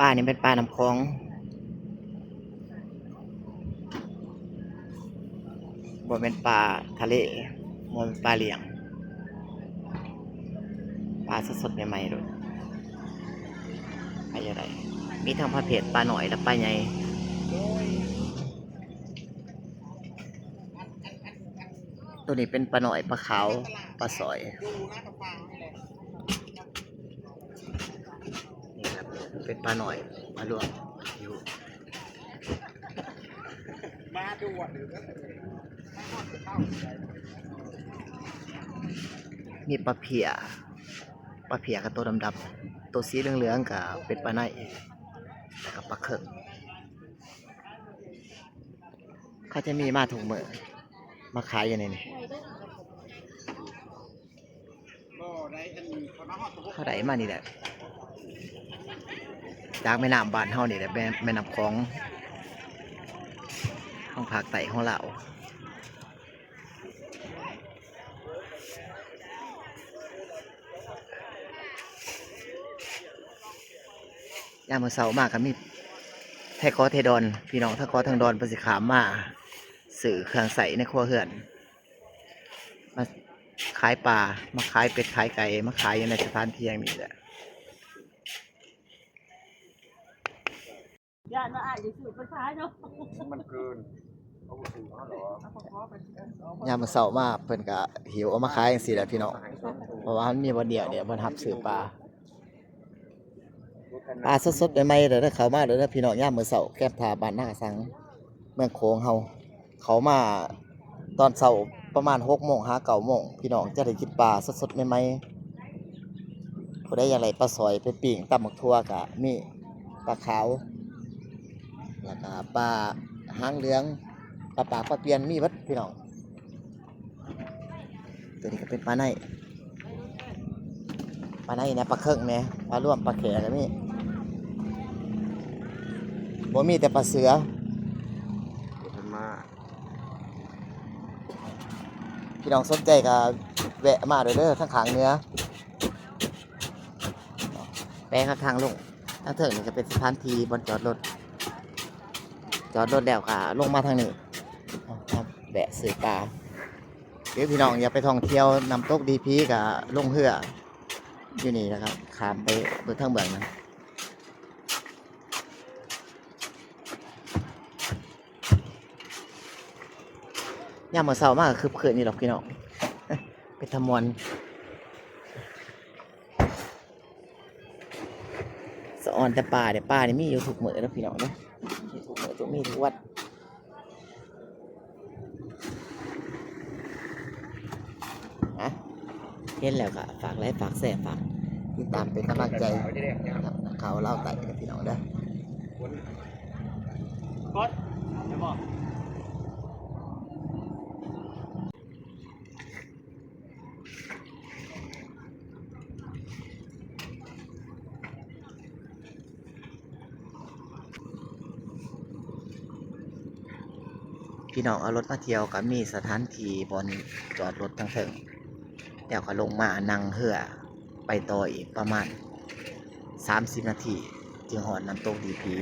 ປານີ້ແມ່ນປານ້ຳຂອງ ບໍ່ແມ່ນປາທະເລ ບໍ່ແມ່ນປາລ້ຽງ ປາສົດໆ ໃໝ່ໆ ໂລດ ໃຜຢາກໄດ້ ມີທັງປະເພດປານ້ອຍ ແລະ ປາໃຫຍ່. ໂຕນີ້ເປັນປານ້ອຍ ປາຂາວ ປາສອຍ ນີ້ຄັບ ເປັນປານ້ອຍ ປາຫຼວງຢູ່ ມາດ່ວນ ມີປາເພຍ ປາເພຍກະໂຕດຳໆ ໂຕສີເຫຼືອງໆ ກະເປັນປາໄນ ແລ້ວກະປາເຄິງ. ເຂົາຈະມີມາທຸກມື້ ມາຂາຍຢູ່ໃນນີ້ ເຂົາໄດ້ມານີ້ແຫຼະ ຈາກແມ່ນ້ຳບ້ານເຮົານີ້ແຫຼະ ແມ່ ແມ່ນ້ຳຂອງ ຂອງພາກໃຕ້ຂອງລາວ. ຍາມມື້ເຊົ້າມາກະມີແທ້ກໍແທ້ດອນ ພີ່ນ້ອງທັງກໍທັງດອນເພິ່ນຊິຂ້າມມາຊື້ເຄື່ອງໃຊ້ໃນຄົວເຮືອນ ມາຂາຍປາ ມາຂາຍເປັດຂາຍໄກ່ ມາຂາຍຢູ່ໃນສະຖານທີ່ແຫ່ງນີ້ແຫຼະ. ຢ້ານວ່າອ້າຍຈະຊື້ໄປຂາຍເນາະ ມັນເກີນ ເຂົາບໍ່ຊື້ເຮົາດອກ. ຍາມມື້ເຊົ້າມາເພິ່ນກະຫິ້ວເອົາມາຂາຍຈັ່ງຊີ້ແຫຼະພີ່ນ້ອງ ເພາະວ່າມັນມີບ່ອນດຽວນີ້ເພິ່ນຮັບຊື້ປາ ປາສົດໆ ໃໝ່ໆ ເດີ ເຂົ້າມາເດີພີ່ນ້ອງ. ຍາມມື້ເຊົ້າແຄມທ່າບ້ານນາກະສັງ ເມືອງໂຂງເຮົາ ເຂົ້າມາຕອນເຊົ້າປະມານຫົກໂມງຫາເກົ້າໂມງ ພີ່ນ້ອງຈະໄດ້ກິນປາສົດໆ ໃໝ່ໆ. ຜູ້ໃດຢາກໄດ້ປາສອຍໄປປີ້ງຕຳໝາກຖົ່ວກະມີ ປາຂາວ ແລ້ວກະປາຫາງເຫຼືອງ ປາປາກ ປາປ່ຽນ ມີເບິດພີ່ນ້ອງ. ໂຕນີ້ກະເປັນປາໄນ ປາໄນແດ່ ປາເຄິງແດ່ ປາລວມ ປາແຂ້ກະມີ ບໍ່ມີແຕ່ປາເສືອ. ພີ່ນ້ອງສົນໃຈກະແວະມາໂລດເດີ ທາງຂ້າງເໜືອ ແປງກັບທາງລົງ ທາງເທິງນີ້ກະເປັນສະຖານທີ່ບ່ອນຈອດລົດ ຈອດລົດແລ້ວກະລົງມາທາງນີ້ ແວະຊື້ປາ. ຫຼືພີ່ນ້ອງຢາກໄປທ່ອງທ່ຽວນ້ຳຕົກດີພີກະລົງເຮືອຢູ່ນີ້ແຫຼະຄັບ ຂ້າມໄປເບິ່ງທາງເບື້ອງນັ້ນ. ຍາມມື້ເຊົ້າມາກະຄຶກຄື້ນຢູ່ດອກພີ່ນ້ອງ ເປັນຕາມ່ວນ. ສະອອນແຕ່ປາເດ້ ປານີ້ມີຢູ່ທຸກມື້ເດີພີ່ນ້ອງເດີ ມີທຸກມື້ ມີທຸກວັນ. ອ່ະ ເຫັນແລ້ວກະຝາກໄລ ຝາກແຊ ຝາກຕິດຕາມເປັນກຳລັງໃຈ ເຂົ້າລາວໃຕ້ເດີພີ່ນ້ອງເດີ. ພີ່ນ້ອງເອົາລົດມາທ່ຽວກະມີສະຖານທີ່ບ່ອນຈອດລົດທາງເທິງ ແລ້ວກະລົງມານັ່ງເຮືອໄປຕໍ່ອີກປະມານສາມສິບນາທີ ຈຶ່ງຮອດນ້ຳຕົກດີພີ.